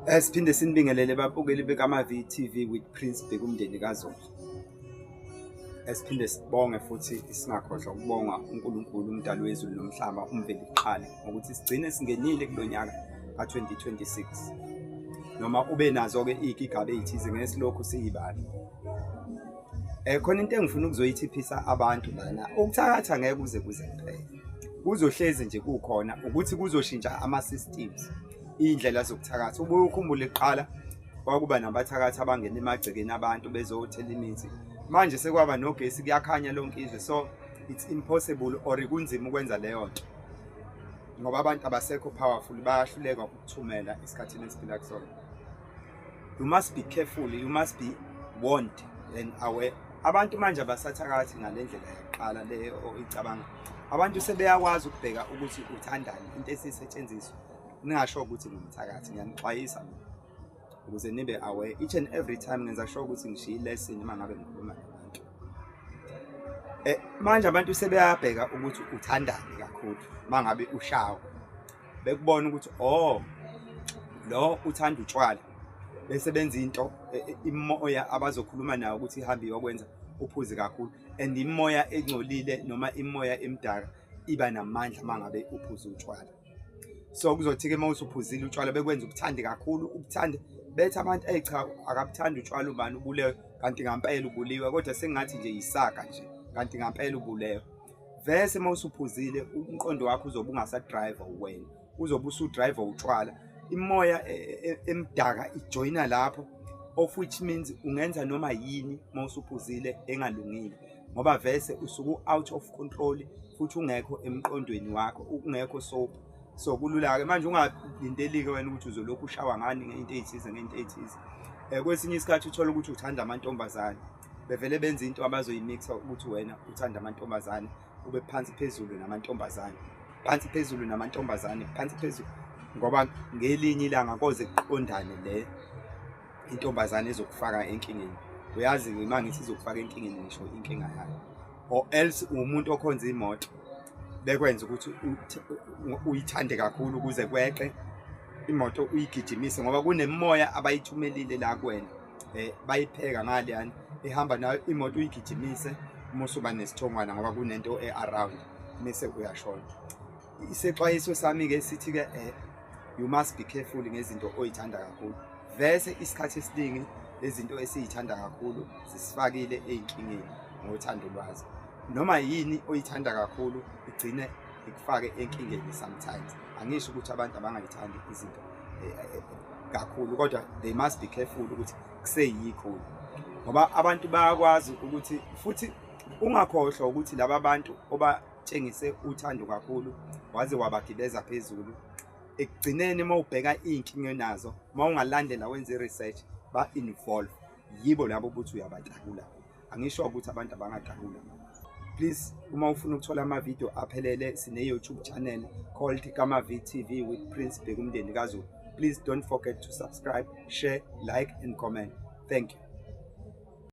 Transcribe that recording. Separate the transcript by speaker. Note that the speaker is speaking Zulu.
Speaker 1: Siphinde sinibingelele babukeli bekaMavi TV with Prince Bhekumndeni kaZulu. Esiphinde sibonge futhi singakhohlwa ukubonga uNkulunkulu umdali wezulu nomhlaba umveli kuqala ngokuthi sigcine singenile kulo nyaka ka-2026. Noma ube nazo-ke iy'gigaba ey'thize ngeke silokhu siyibala. Khona into engifuna ukuzoyithiphisa abantu lana, ukuthakatha ngeke kuze kuze kuphele. Kuzohlezi nje kukhona ukuthi kuzoshintsha ama-systems, iy'ndlela zokuthakatha. Ubuye ukhumbule kuqala kwakuba nabathakathi abangena emagcekeni abantu bezothela imithi. Manje sekwaba nogesi, kuyakhanya lonke izwe, so it's impossible or kunzima ukwenza leyo nto ngoba abantu abasekho powerful, bayahluleka ukuthumela esikhathini esiphila kusona. You must be careful, you must be warned and aware. Abantu manje abasathakathi ngale ndlela yakuqala le oyicabanga. Abantu sebeyakwazi ukubheka ukuthi uthandani, into esisetshenziswa. Ningasho ukuthi ngumthakathi, ngiyanixwayisa mina ukuze nibe aware. Each and every time ngenza sure ukuthi ngishiye lesson uma ngabe ngikhuluma nabantu. Manje abantu sebeyabheka ukuthi uthandani kakhulu uma ngabe ushawa, bekubona ukuthi oh, lo uthanda utshwala, bese benza into imoya abazokhuluma nayo ukuthi ihambe iyokwenza uphuze kakhulu. And imoya engcolile noma imoya emdaka iba namandla uma ngabe uphuza utshwala. So kuzothi-ke uma usuphuzile utshwala bekwenza ubuthande kakhulu, ubuthande bethi abantu, eyi cha, akabuthandi utshwala ubani, ubulewe. Kanti ngampela ubuliwe, kodwa sengathi nje yisaga nje, kanti ngampela ubulewe. Vese uma usuphuzile umqondo wakho uzobe ungasa-drive wena, uzobe usu-drive utshwala. Imoya emdaka ijoyina lapho, of which means ungenza noma yini uma usuphuzile engalungile, ngoba vese usuke out of control futhi ungekho emqondweni wakho, ungekho sober. So kulula-ke manje, ungalindeli-ke wena ukuthi uzolokhu ushawa ngani ngey'nto ey'thize, ngey'nto ey'thize. Kwesinye isikhathi uthole ukuthi uthanda amantombazane, bevele benze into abazoyimixa ukuthi wena uthanda amantombazane, ube phansi phezulu namantombazane, phansi phezulu namantombazane, phansi phezulu, ngoba ngelinye ilanga koze kuqondane le intombazane ezokufaka enkingeni. Uyazi-ke uma ngithi izokufaka enkingeni, ngisho inkinga yayo. Or else umuntu okhonza imoto, bekwenza ukuthi uyithande kakhulu ukuze kweqe imoto uyigijimise, ngoba kunemimoya abayithumelile la kuwena, bayipheka ngaleyani ehamba nayo imoto, uyigijimise uma usuba nesithongwana ngoba kunento e-around, mese uyashona. Isexwayiso sami-ke sithi-ke you must be careful ngezinto oyithanda kakhulu. Vese isikhathi esiningi lezinto esiyithanda kakhulu zisifakile ey'nkingeni ngothando lwazo. Noma yini oyithanda kakhulu igcine ikufake enkingeni sometimes. Angisho ukuthi abantu abangayithandi izinto kakhulu, kodwa they must be careful ukuthi kuseyikho, ngoba abantu bayakwazi ukuthi. Futhi ungakhohlwa ukuthi laba bantu obatshengise uthando kakhulu waze wabagibeza phezulu, ekugcineni uma ubheka iy'nkinga onazo, uma ungalandela wenze i-research, ba-involve yibo labo ukuthi uyabatakula. Angisho ukuthi abantu abangatakula. Please, uma ufuna ukuthola amavidiyo aphelele, sine-YouTube channel called Kamavi TV with Prince Bhekumndeni kaZulu. Please don't forget to subscribe, share, like and comment. Thank you.